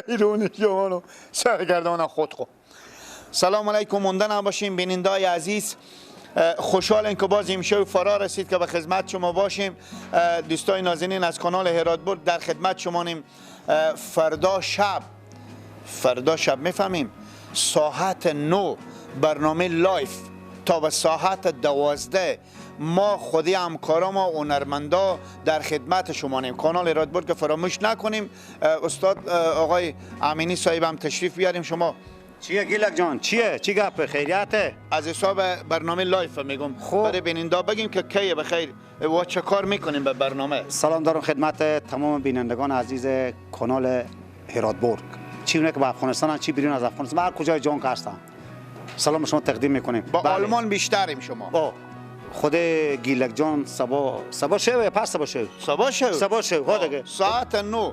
حیرون شما رو سرگردان خود خو. سلام علیکم، مونده نباشیم بینندای عزیز. خوشحالیم که باز امشب فرا رسید که به خدمت شما باشیم. دوستای نازنین از کانال هرات برد در خدمت شما نیم. فردا شب میفهمیم ساعت 9 برنامه live تا به ساعت 12 ما خودی همکارا ما هنرمندا در خدمت شما نیم. کانال هرات برد که فراموش نکنیم. استاد آقای امینی صاحب هم تشریف بیاریم. شما چیه گیلک جان؟ چیه؟ چی گپه؟ خیریته؟ از حساب برنامه live میگم برای بیننده بگیم که کی بخیر و چه کار میکنیم به برنامه. سلام دارم خدمت تمام بینندگان عزیز کانال هرات برد، چی اونه که به افغانستان، چی بیرون از افغانستان، هر کجای جهان که هستن سلام شما تقدیم میکنیم. با بله. آلمان بیشتریم شما. با خود گیلک جان صبا شو یا پس صبا شو؟ صبا شو ها دیگه ساعت 9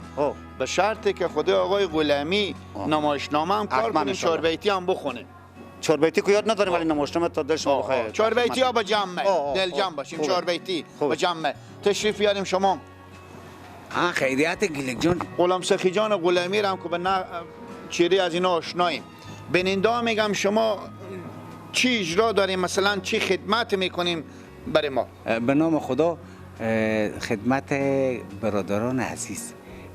به شرطی که خود آقای غلامی نمایشنامه هم کار کنیم، چهار بیتی هم بخونیم. چهار بیتی که یاد نداریم ولی نمایشنامه تا دل شما بخیر. چهار بیتی ها با جمع دل جمع باشیم. چهار بیتی با جمع تشریف بیاریم شما. ها خیریت گیلک جان. غلام سخی جان غلامی هم که به چهره از اینا آشناییم. بیننده میگم شما چی اجرا داریم، مثلا چی خدمت میکنیم برای ما؟ به نام خدا خدمت برادران عزیز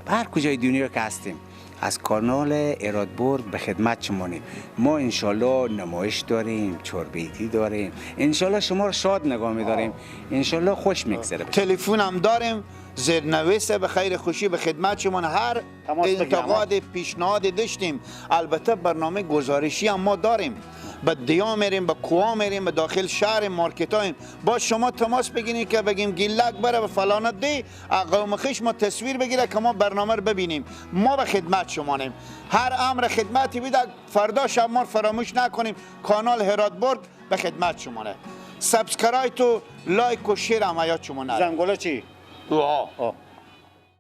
هر کجای دنیا که هستیم از کانال هرات برد به خدمت شمانیم. ما انشالله نمایش داریم، چهاربیتی داریم، انشالله شما رو شاد نگاه میداریم، انشالله خوش میگذره. تلفن هم داریم، زیرنویس به خیر خوشی به خدمت شما. هر انتقاد پیشنهاد داشتیم. البته برنامه گزارشی هم ما داریم، به دیا میریم، به کوها میریم، به داخل شهر مارکت هاییم. با شما تماس بگیریم که بگیم گیلک بره به فلانه دی قوم خویش ما تصویر بگیره که ما برنامه رو ببینیم. ما به خدمت شما نیم. هر امر خدمتی بیده فردا شب ما فراموش نکنیم. کانال هرات برد به خدمت شما نه. subscribe و like و share هم یاد شما نه. زنگوله چی؟